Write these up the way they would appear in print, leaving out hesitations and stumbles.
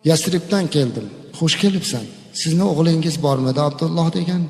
Yasribdan keldim. Xush kelibsan. Sizni o'g'lingiz bormidi Abdulloh degan.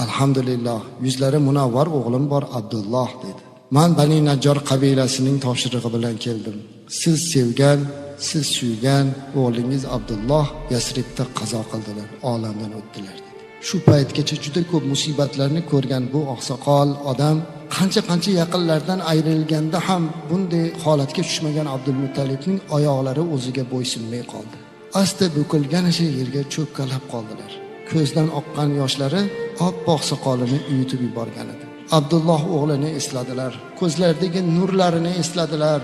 Alhamdulillah, yuzlari munavvar o'g'lim bor Abdulloh dedi. Man Bani Najjar qabilasining topshirig'i bilan keldim. Siz sevgan, siz suygan o'g'lingiz Abdulloh Yasribda qazo qildilar, olamdan o'tdilar dedi. Shu paytgacha juda ko'p musibatlarni ko'rgan bu oqsoqol odam qancha-qancha yaqinlardan ayrilganda ham bunday holatga tushmagan Abdulmuttalibning oyoqlari o'ziga bo'ysunmay qoldi. Asta bukilganicha yerga cho'kkalab qoldilar. Ko'zdan oqqan yoshlari oppoq soqolini uyutib yuborgan edi. Abdulloh o'g'lini esladilar, ko'zlaridagi nurlarini esladilar,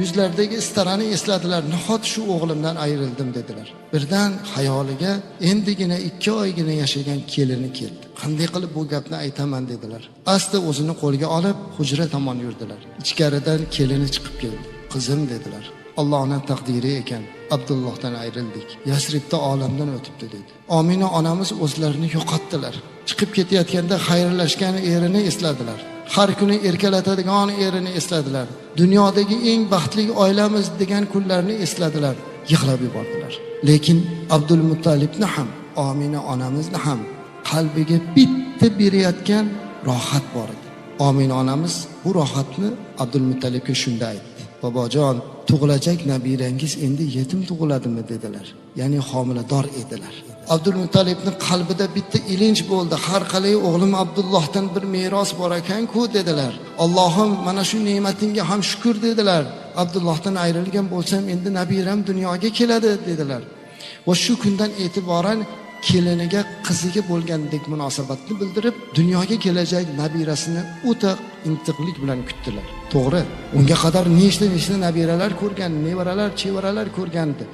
yuzlaridagi istarani esladilar. Nahot shu o'g'limdan ayrildim dedilar. Birdan xayoliga endigina 2 oygina yashagan kelini keldi. Qanday qilib bu gapni aytaman dedilar. Asta o'zini qo'lga olib hujra tomon yurdilar. Ichkaridan kelini chiqib keldi. Qizim dedilar. Allohning taqdiri ekan, Abdullohdan ayrildik. Yasribda olamdan o'tibdi dedi. Omina onamiz o'zlarini yo'qotdilar. Chiqib ketayotganda xayrlashgan erini esladilar. Har kuni erkalatadigan erini esladilar. Dunyodagi eng baxtli oilamiz degan kunlarni esladilar. Yig'lab yubordilar. Lekin Abdulmuttalibni ham, Omina onamizni ham qalbiga bitta berayotgan rohat bor edi. Omina onamiz bu rohatni Abdulmuttalibga shunda aytdi. Bobojon, tug'ilajak nabirangiz endi yetim tug'iladimi dedilar. Ya'ni homilador edilar. Abdulmuttalibning qalbida bitta ilinj bo'ldi. Har qalay o'g'lim Abdullohdan bir meros bor ekan-ku dedilar. Allohim, mana shu ne'matingga ham shukr dedilar. Abdullohdan ayrilgan bo'lsam endi nabiram dunyoga keladi dedilar. Va shu kundan e'tiboran keliniga, qiziga bo'lgandek munosabatni bildirib, dunyoga kelajak nabirasini o'ta intiqlik bilan kutdilar. To'g'ri, unga qadar nechta-nechta nabiralar ko'rgan, nevaralar, chevaralar ko'rgandi.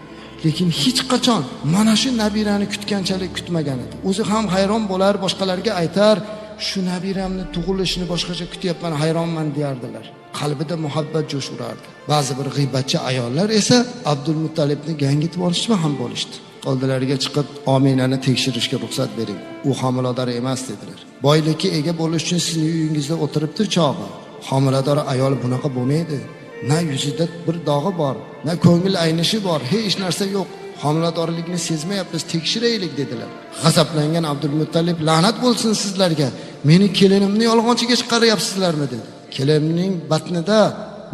Lekin hech qachon mana shu nabirani kutganchalik kutmagan edi. O'zi ham hayron bo'lar, boshqalarga aytar, shu nabiramni tug'ilishini boshqacha kutyapman, hayronman deyardilar. Qalbida muhabbat jo'sh urardi. Ba'zi bir g'iybatchi ayollar esa Abdulmuttalibni gangitib olishma ham bo'lishdi. Oldilariga chiqib Ominani tekshirishga ruxsat bering. U homilador emas dedilar. Boylikka ega bo'lish uchun sizning uyingizda o'tiribdi chog'i. Homilador ayol bunaqa bo'lmaydi. Na yuzida bir dog'i bor, na ko'ngil aynishi bor, hech narsa yo'q. Homiladorlikni sezmayapmiz, tekshiraylik dedilar. G'azablangan Abdulmuttalib, la'nat bo'lsin sizlarga. Meni kelinimni yolg'onchiga chiqaryapsizlarmi dedi. Kelinimning batnida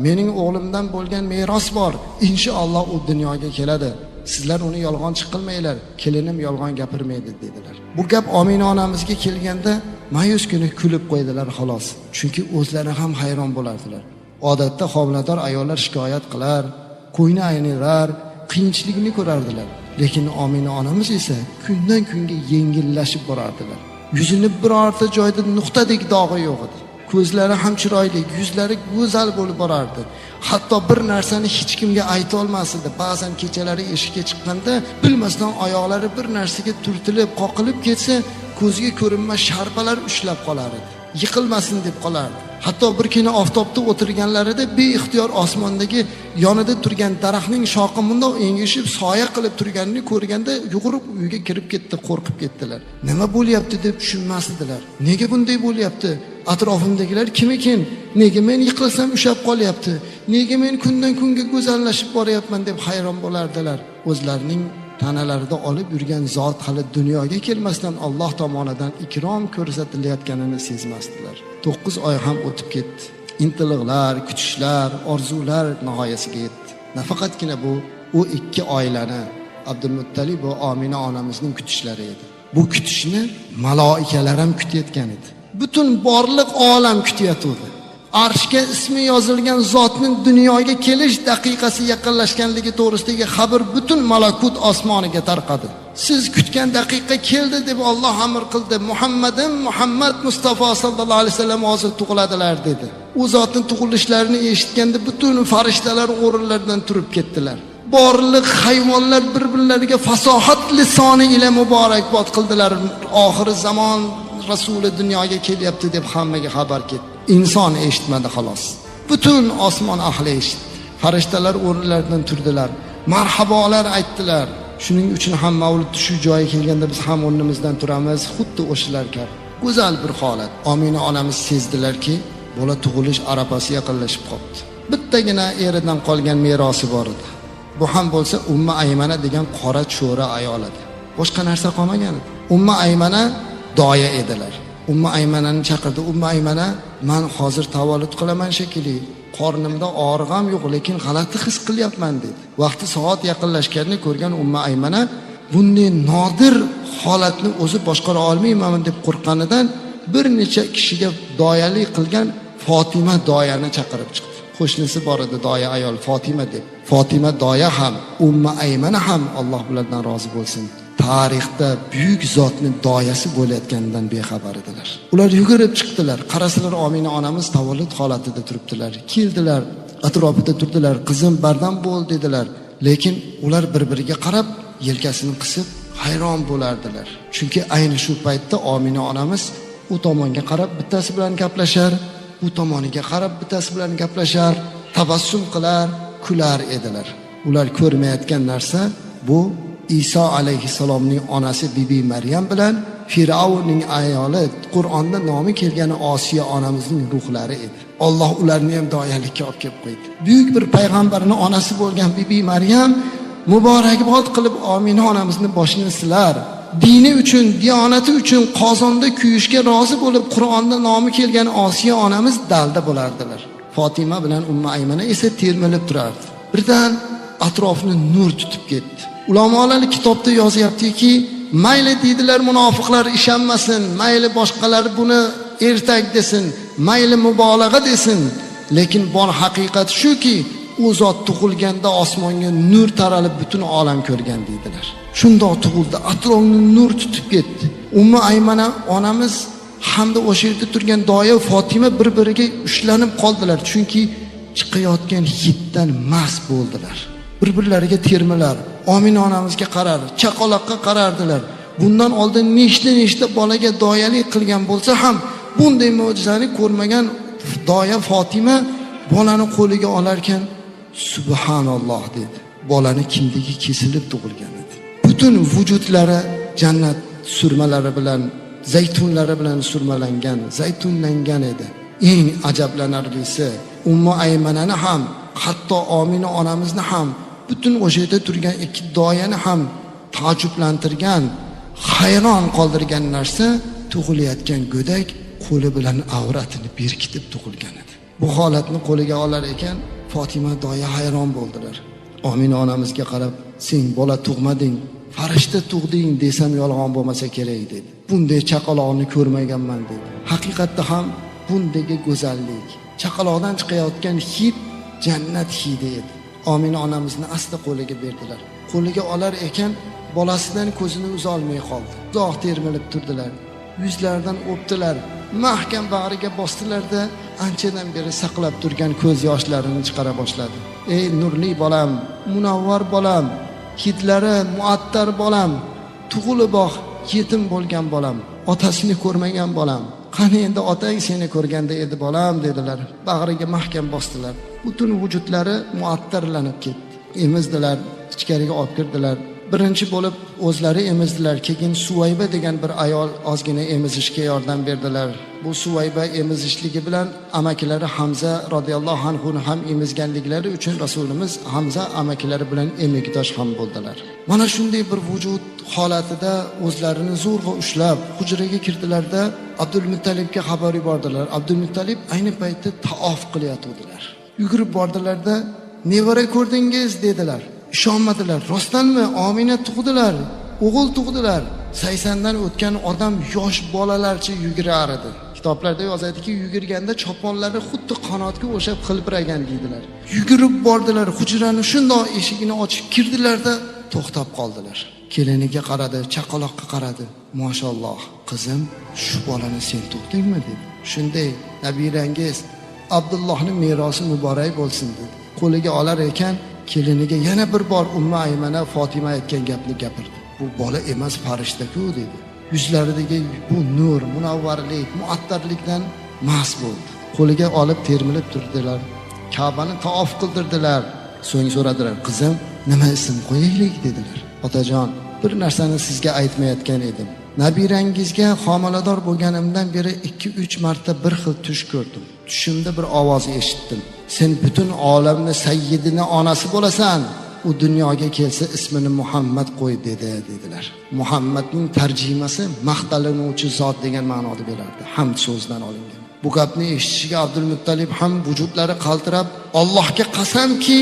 mening o'g'limdan bo'lgan meros bor. Inshaalloh u dunyoga keladi. Sizlar uni yolg'onchi qilmanglar, kelinim yolg'on gapirmaydi dedilar. Bu gap Omina onamizga kelganda ma'yus kuni kulib qo'ydilar xolos. Chunki o'zlari ham hayron bo'lardilar. Odatda homilador ayollar shikoyat qilar, ko'ngli aynirar, qiyinchilikni ko'rardilar. Lekin Omina onamiz esa kundan kunga yengillashib borardilar. Yuzini birorta joyda nuqtadek dog'i yo'q edi. Ko'zlari ham chiroyli, yuzlari go'zal bo'lib borardi. Hatto bir narsani hech kimga ayta olmas edi. Ba'zan kechalari eshikka chiqqanda bilmasdan oyoqlari bir narsaga turtilib, qoqilib ketsa, ko'ziga ko'rinmas sharpalar ushlab qolar edi. Yiqilmasin deb qolardi. Hatto bir kuni oftobda o'tirganlarida beixtiyor osmondagi yonida turgan daraxtning shoxi bundoq engishib soya qilib turganini ko'rganda yugurib uyga kirib ketdi, qo'rqib ketdilar. Nima bo'lyapti deb tushunmas edilar. Nega bunday bo'lyapti? Atrofimdagilar kim ekan? Nega men yiqilsam ushlab qolyapti? Nega men kundan kunga go'zallashib boryapman deb hayron bo'lardilar. O'zlarining tanalarida olib yurgan zot hali dunyoga kelmasdan Alloh tomonidan ikrom ko'rsatilayotganini sezmasdilar. 9 oy ham o'tib ketdi. Intiliqlar, kutishlar, orzular nihoyasiga yetdi. Nafaqatgina bu, u ikki oilani, Abdulmuttalib va Omina onamizning kutishlari edi. Bu kutishni maloikalar ham kutayotgan edi. Butun borliq olam kutayotdi. Arshga ismi yozilgan zotning dunyoga kelish daqiqasi yaqinlashganligi to'g'risidagi xabar butun malakut osmoniga tarqadi. Siz kutgan daqiqa keldi deb Alloh amr qildi. Muhammadim Muhammad Mustafa sallallohu alayhi vasallam hozir tug'iladilar dedi. U zotning tug'ilishlarini eshitganda butun farishtalar o'rinlaridan turib ketdilar. Borliq hayvonlar bir-birlariga fasohat lisoni ila muborakbod qildilar. Oxir zamon rasuli dunyoga kelyapti deb hammaga xabar ketdi. Inson eshitmadi xolos. Butun osmon ahli eshitdi. Farishtalar o'rinlaridan turdilar. Marhabolar aytdilar. Shuning uchun ham mavlud shu joyga kelganda biz ham o'rnimizdan turamiz, xuddi o'shalar kabi. Go'zal bir holat. Omina onamiz sezdilarki, bola tug'ilish arafasi yaqinlashib qoldi. Bittagina eridan qolgan merosi bor edi. Bu ham bo'lsa Umma Aymana degan qora cho'ra ayol edi. Boshqa narsa qolmagan edi. Umma Aymana doya edilar. Umma Aymanani chaqirdi. Umma Aymana, men hozir tavallud qilaman shekilli. Qornimda og'riq ham yo'q, lekin g'alati his qilyapman dedi. Vaqti soat yaqinlashganini ko'rgan Umma Aymana bunday nodir holatni o'zi boshqara olmayman deb qo'rqqanidan bir necha kishiga doyalik qilgan Fotima doyani chaqirib chiqdi. Qo'shnisi bor edi doya ayol Fotima deb. Fotima doya ham, Umma Aymana ham Alloh ulardan rozi bo'lsin, tarixda buyuk zotni doyasi bo'layotganidan bexabar edilar. Ular yugurib chiqdilar. Qarasalar Omina onamiz tavallud holatida turibdilar. Keldilar, atrofida turdilar. Qizim bardam bo'l dedilar. Lekin ular bir-biriga qarab yelkasini qisib hayron bo'lardilar. Chunki ayni shu paytda Omina onamiz u tomonga qarab bittasi bilan gaplashar, bu tomoniga qarab bittasi bilan gaplashar, tabassum qilar, kular edilar. Ular ko'rmayotgan narsa bu Iso alayhissalomning onasi Bibi Maryam bilan Fir'avnning ayoli, Qur'onda nomi kelgan Osiya onamizning ruhlari edi. Alloh ularni ham doyalikka olib kelib qo'ydi. Buyuk bir payg'ambarning onasi bo'lgan Bibi Maryam muborakbod qilib Omina onamizni boshini silar, dini uchun, diyonati uchun qozonda kuyishga rozi bo'lib Qur'onda nomi kelgan Osiya onamiz dalda bo'lardilar. Fotima bilan Umma Aymana esa termilib turardi. Birdan atrofni nur tutib ketdi. Ulamolar kitobda yozyaptiki, mayli deydilar munofiqlar ishonmasin, mayli boshqalar buni ertak desin, mayli mubolag'a desin, lekin bor haqiqat shuki, u zot tug'ilganda osmonga nur taralib butun olam ko'rgan deydilar. Shundoq tug'ildi, atrofni nur tutib ketdi. Umma Aymana onamiz hamda o'sha yerda turgan doya Fotima bir-biriga ushlanib qoldilar, chunki chiqayotgan hiddan mast bo'ldilar. Bir-birlariga termilar, Omina onamizga qarar, chaqaloqqa qarardilar. Bundan oldin nechta bolaga doyalik qilgan bo'lsa ham bunday mo'jizani ko'rmagan doya Fotima bolani qo'liga olarkan subhanalloh dedi. Bolani kindigi kesilib tug'ilgan edi. Butun vujudlari jannat surmalari bilan, zaytunlari bilan surmalangan, zaytunlangan edi. Eng ajablanarlisi Ummu Aymanani ham, hatto Omina onamizni ham, butun o'sha yerda turgan ikki doyani ham taajjublantirgan, hayron qoldirgan narsa tug'ilayotgan go'dak qo'li bilan avratini berkitib tug'ilgan edi. Bu holatni qo'liga olar ekan Fotima doya hayron bo'ldilar. Omina onamizga qarab, sen bola tug'mading, farishta tug'ding desam yolg'on bo'lmasa kerak dedi. Bunday chaqaloqni ko'rmaganman dedi. Haqiqatda ham bundagi go'zallik, chaqaloqdan chiqayotgan hid jannat hidi edi. Omina onamizni asta qo'liga berdilar. Qo'liga olar ekan bolasidan ko'zini uzolmay qoldi. Uzoq termilib turdilar. Yuzlaridan o'pdilar. Mahkam bag'riga bosdilarda anchadan beri saqlab turgan ko'z yoshlarini chiqara boshladi. Ey nurli bolam, munavvar bolam, hidlari muattar bolam, tug'iliboq yetim bo'lgan bolam, otasini ko'rmagan bolam. Qani endi otang seni ko'rganda edi bolam dedilar. Bag'riga mahkam bosdilar. Butun vujudlari muattarlanib ketdi. Emizdilar, ichkariga olib kirdilar. Birinchi bo'lib o'zlari emizdilar. Keyin Suvayba degan bir ayol ozgina emizishga yordam berdilar. Bu Suvayba emizishligi bilan amakilari Hamza radhiyallohu anhu ham emizganliklari uchun Rasulimiz Hamza amakilari bilan emikdosh ham bo'ldilar. Mana shunday bir vujud holatida o'zlarini zo'rg'a ushlab hujraga kirdilarda Abdulmuttalibga xabar yubordilar. Abdulmuttalib ayni paytda taof qilayotgandilar. Yugurib bordilarda, nevara ko'rdingiz dedilar. Ishonmadilar. Rostdanmi? Omina tug'dilar, o'g'il tug'dilar. 80 dan o'tgan odam yosh bolalarcha yugurar edi. Kitoblarda yozadiki, yugurganda choponlari xuddi qanotga o'xshab xilpiragan deydilar. Yugurib bordilar, hujrani shundoq eshigini ochib kirdilarda to'xtab qoldilar. Keliniga qaradi, chaqaloqqa qaradi. Mashalloh, qizim, shu bolani sen tug'dingmi dedi. Shunday nabirangiz Abdullohning merosi muborak bo'lsin dedi. Qo'liga olar ekan, keliniga yana bir bor Umma Aymana Fotima aytgan gapni gapirdi. Bu bola emas, farishta-ku dedi. Yuzlaridagi bu nur, munavvarlik, muattarlikdan mast bo'ldi. Qo'liga olib termilib turdilar. Ka'bani taof qildirdilar. So'ng so'radilar, qizim, nima ism qo'yaylik dedilar. Otajon, bir narsani sizga aytmayotgan edim. Nabirangizga homilador bo'lganimdan beri 2-3 marta bir xil tush ko'rdim. Tushimda bir ovoz eshitdim. Sen butun olamni sayyidini onasi bo'lasan. U dunyoga kelsa ismini Muhammad qo'y dedi, dedilar. Muhammadning tarjimasi maqtalanuvchi zot degan ma'noda berardi. Hamd so'zidan olingan. Bu gapni eshitishiga Abdulmuttalib ham vujudlari qaltirab, Allohga qasamki,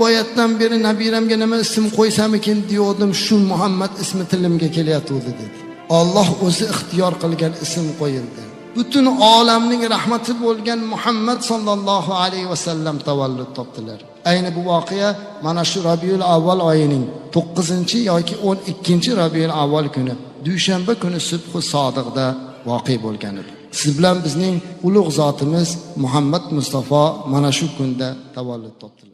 boyatdan beri nabiramga nima ism qo'ysam ekan degandim, shu Muhammad ismi tilimga kelyapti dedi. Alloh o'zi ixtiyor qilgan ism qo'yildi. Butun olamning rahmati bo'lgan Muhammad sallallohu alayhi vasallam tavallud topdilar. Ayni bu voqea mana shu Rabiul Avval oyining 9 yoki 12 Rabiul Avval kuni, dushanba kuni subhi sodiqda voqe bo'lgan edi. Siz bilan bizning ulug' zotimiz Muhammad Mustafa mana shu kunda tavallud topdilar.